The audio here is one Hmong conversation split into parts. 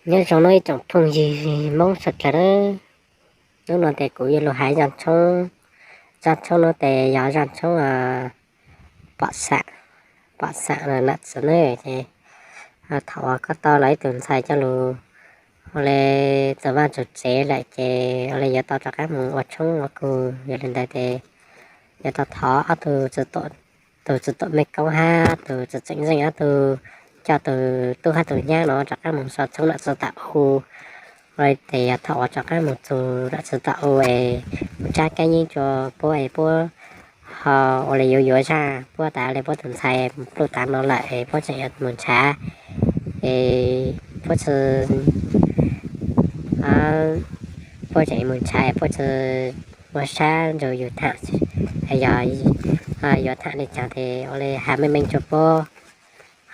Nyob zoo nawb ib tsoom phooj ywg Hmoob sawv dlawg nawb. Hnub no ces kuv yuav lug has zaj tshoob, zaj tshoob no ces yog zaj tshoob pom xam, pom xam nam txiv nawb. Ces thaum uas koj tau los ib tug ntxhais coj lug ua le txug vaaj txug tsev lawm ces ua le yuav tau rov qaab moog ua tshoob ua kug. Yog le ntawd ces yuav tau thov ob tug txwm, tug txwm tuam mej koob hab tug txwm txeem zeej ob tug coj tug tub hab tug nyab no rov qaab moog so tshoob nam txiv tom u. Ua le tes yog thaum uas rov qaab moog txug nam txiv tom u es moog tsaab kaab yeeb rua puab es puab ho ua le yuav yuav zaj, puab tas le puab tug ntxhais pluj taav no lawm es puab tseem yuav moog nrhav es puab tsi, puab tseem moog nrhav es puab tsi ua sab nrug yug tham, yog yuav tham le caag tes ua le has meej meej rua puab.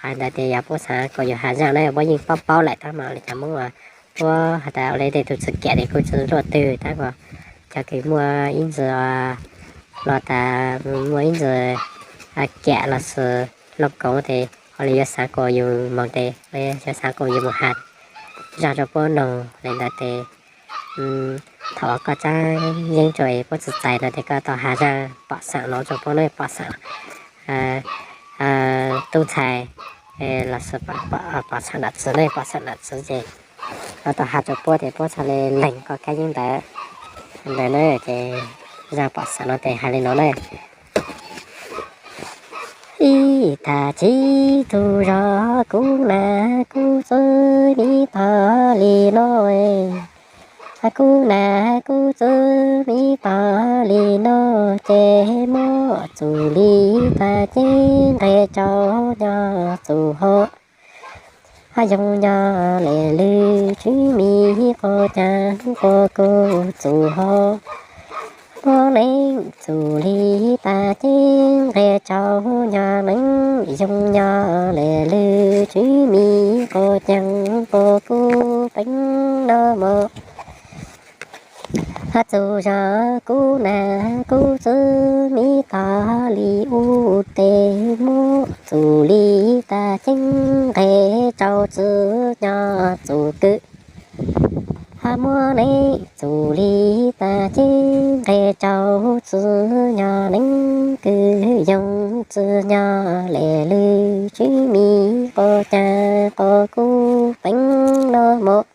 Qhov ntawd tes yog puab xaav kuas yug has zaj na, puab yeej paub paub lawm tab mas le caag Moob uas puab has tas ua le tej tug tsi kiam tes kuj tsi luaj twg tab mas cov kws muaj ib ntsis los tas muaj ib ntsis kiam los sis loo koov tes ua le yuav xaav kuas yug moog tes, yuav xaav kuas yug moog has zaj rua puab noog le ntawd tes thaum uas koj tsaab yeeb rua es puab tsi txais no tes koj tau has zaj pom xam no rua puab na, pom xam tub ntxhais los sis pom xam nam txiv na, pom xam nam txiv ces koj tau has rua puab tes puab txhad le leeg koj kaab yeeb ntawd. Ntawd na ces zaj pom xam no tes has le no na. Ib tag kis tug zog kuv nam kuv txwv mib tog li no, kuv nam kuv txwv mib tog li no ces muab txuj li tag ceeb nqeg rau nyob txuj hov. Yoog nyob le lwm tswv mib quas caag quas kub txuj hov. Muab neeb txuj li tag ceeb nqeg rau nyob neeb, yoog nyob le lwm tswv mib quas caag quas kub peeb no mog. Txug zog kuv nam kuv txwv mib tog li ub tes muab txuj li tag ceeb nqeg rau txwv nyob txuj kws. Muab neeb txuj li tag ceeb nqeg rau txwv nyob neeb kws, yoog txwv nyob le lwm tswv mib quas caag quas kub peeb no mog.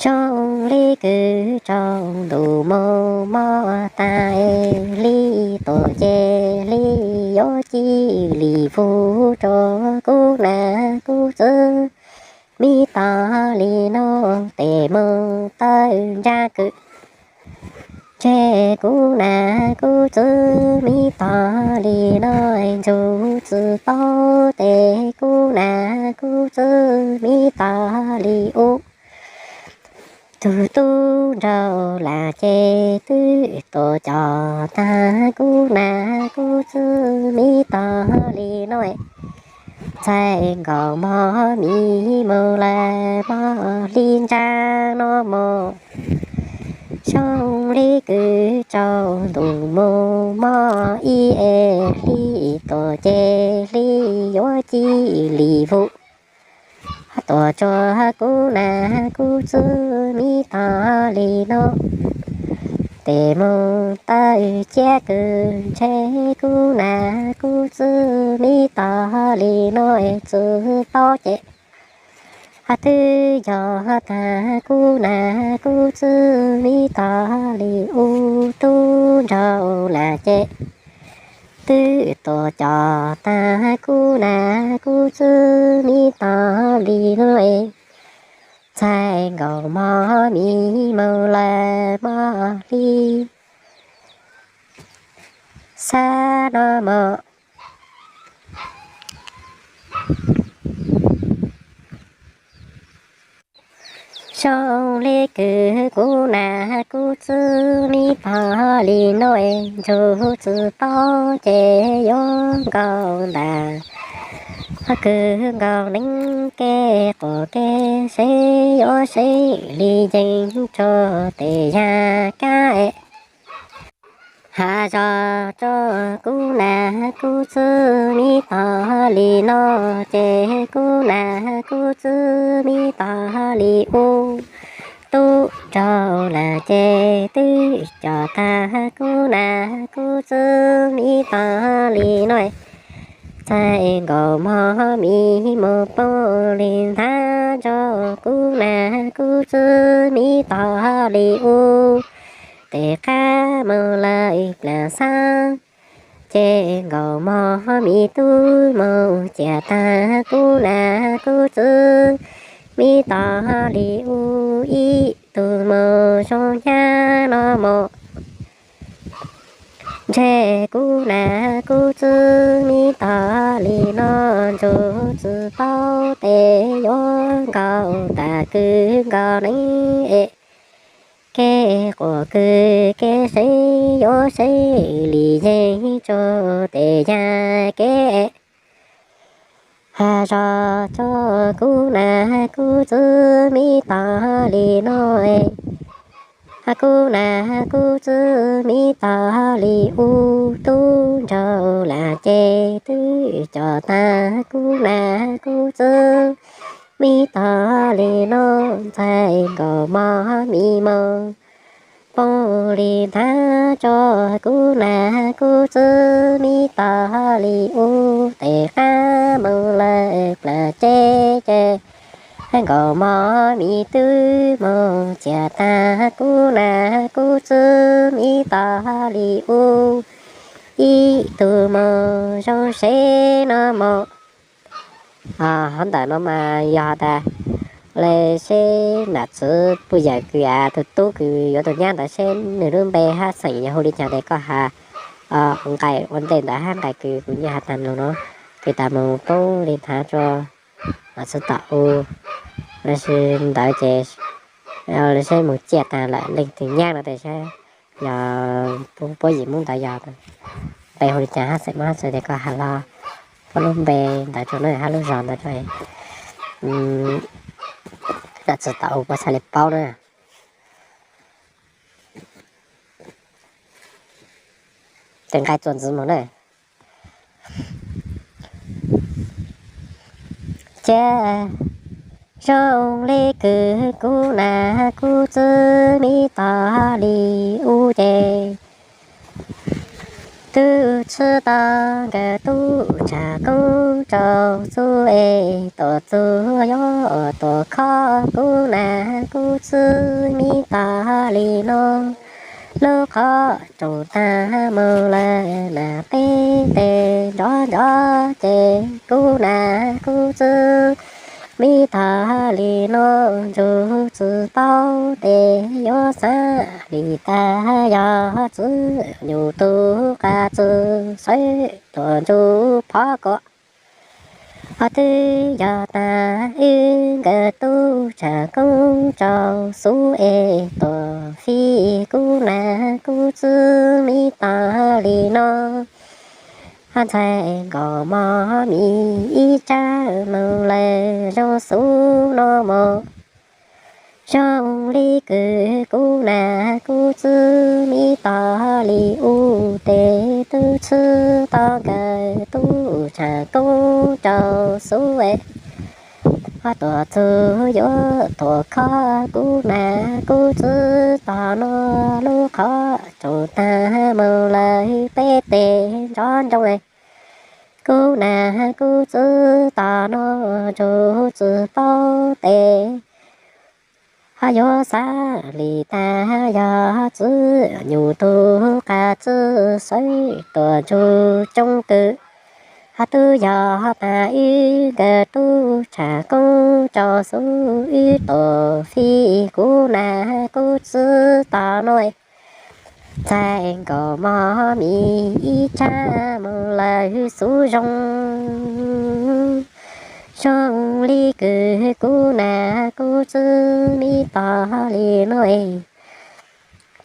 Zoo li kws tsaus ntuj moog mob taag es hli tuaj ces hli yuav ci li vug rua kuv nam kuv txwv mib tog li no tes moog tawm ntsab kws. Ces kuv nam kuv txwv mib tog li no ntsug tsi paub tes kuv nam kuv txwv mib tog li ub. Tug tub nraug lam ces twb tuaj coj taag kuv nam kuv txwv mib tog li no. Txhais nkaus mog mib moog lawm mog hli ntsab no mog. Zoo li kws tsaus ntuj moog mob ib es hli tuaj ces hli yuav ci li vug. Tuaj rua kuv nam kuv txwv mib tog li no tes moog tawm ciab kws ntshe kuv nam kuv txwv mib tog li no tsi paub ces. Twb yog taag kuv nam kuv txwv mib tog li ub, tub nraug lam ces twb tuaj coj taag kuv nam kuv txwv mib tog li no. Txhais nkaus mog mib moog lawm mog hli xab no mog. Zoo li kws kuv nam kuv txwv mib tog li no, ntsug tsi paub ces yuav nkaus ntaag, kws nkaus neeb kev quas kev seb yuav seb li yeej rua tes yag kab es. Has zog rua kub nam kub txwv mib tog li no, ces kub nam kub txwv mib tog li ub. Tub nraug lam ces twb coj tag kub nam kub txwv mib tog li no. Txhais nkaus mog mib moog poob li nthav rua kub nam kub txwv mib tog li ub. Tes qab moog lawm plaag xab, ces nkaus mog mib tub moog ciam tag kub nam kub txwv mib tog li ub. Ib tug moog zoo nyab no mog. Ntshe kub nam kub txwv mib tog li no, ntsug tsi paub tes yuav nkaus tas kws nkaus neeb es. Kev quas kws kev sev yuav sev li yeej tsuag tes yag kev. Has zog rua kub nam kub txwv mib tog li no, kub nam kub txwv mib tog li ub. Tub nraug lam ces twb coj tag kub nam kub txwv mib tog li no. Ntxhais nkaus mog mib moog poob li nthav rua kub nam kub txwv mib tog li ub. Tes qab moog lawm plaag tsev ces nkaus mog mib twb moog ciam tag kub nam kub txwv mib tog li ub. Ib tug moog zoo sev no mog. Hov ntawm no mas yog has tas le seb nam txwv puj yawm kws av tug tub kws yuav tug nyab ntawd seb nwg lub npe hab xeem yog hu li caag tes koj has nqai ua ntej ntawd hab nqai kws kuv nyuam has taag lug no, kws tas moog poob li nthav rua txwv tom u, lossis ntawd ces seb moog ciaj taag lawm leej twg nyab no tes seb yog puab yim mub ntawd yog npe hu li caag hab xeem mub hab xwb tes koj has lug puab lub npe ntawd rua na hab lub zog ntawd rua, nam txwv tom u puab txhaj li paub na. Tes nqai txuas ntxiv moog na. Ces zoo le kws kub nam kub txwv mib tog li ub ces twb tsi tau nkawd tub tshaj koob rau xub es tuam txug yuav tuam khob kub nam kub txwv mib tog li no. Lub qhov rooj taag moog lawm nam peb tes nrov nrov ces kub nam kub txwv mib tog li no, ntsug tsi paub tes yuav xaav li tas yog txwv nyug tug qab txwv xawv tuam ntsug phov kom. Hov twb yog tas wb nkawd tub tshaj koob rau xub es tuam fij kub nam kub txwv mib tog li no. Hab ntxhais nkaus mog mib ib tsab moog lawm zoo xub no mog. Zoo li kws kub nam kub txwv mib tog li ub tes twb tsi tau nkawd tub tshaj koob rau xub es tuam txug yuav tuam khob kub nam kub txwv tog no. Lub qhov rooj taag moog lawm peb tes nrov nroo, kub nam kub txwv tog no, ntsug tsi paub tes hab yuav xaav li tas yog txwv nyug tug qab txwv xawv tuam ntsug coob kws. Hab twb yog tas wb nkawd tub tshaj koob rau xub wb tuam fij kub nam kub txwv tog no. Ntxhais nkaus mog mib ib tsab moog lawm xub zoo. Zoo li kws kub nam kub txwv mib tog li no.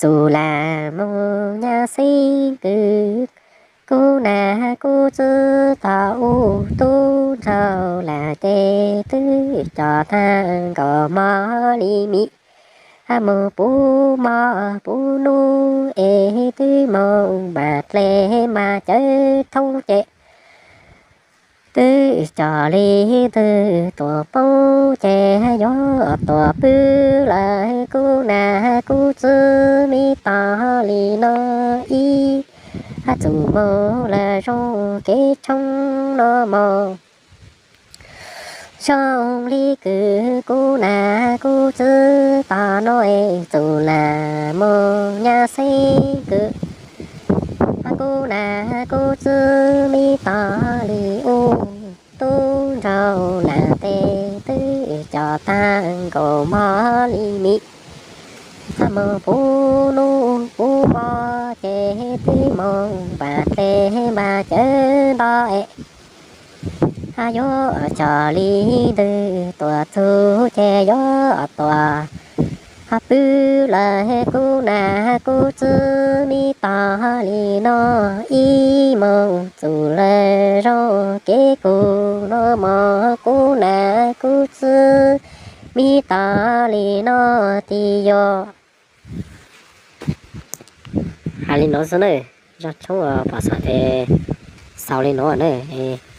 Txug lam moog nyab xeeb kws kub nam kub txwv tog u, tub nraug lam ces twb coj taag nkaus mog li mib. Mus puv hmo puv hnub es twb mus npam dlej npam cawv thoob ces twb cog li ntws tuam poob ces yuav tuam pw lawm kuv nam kuv txiv me tos li no ib txuas mus lawm zoo kev tshoob no mog. Zoo li kws kuv nam kuv txiv tos no es txus lam mus nyab xeeb kws kuv nam kuv txiv me tos li ub tub nraug nam tes twb cog tag nkaus mog li mi. Txaj mus puv hnub puv hmo ces twb mus npam dlej npam cawv nto es yuav cog li ntws tuam txug ces yuav tuam pw lawm kuv nam kuv txiv me tos li no ib mus txus lawm zoo kev kws no mog kuv nam kuv txiv me tos li no tis yog. Hais li no xwb na, zaj tshoob pom xav es xaus li no na es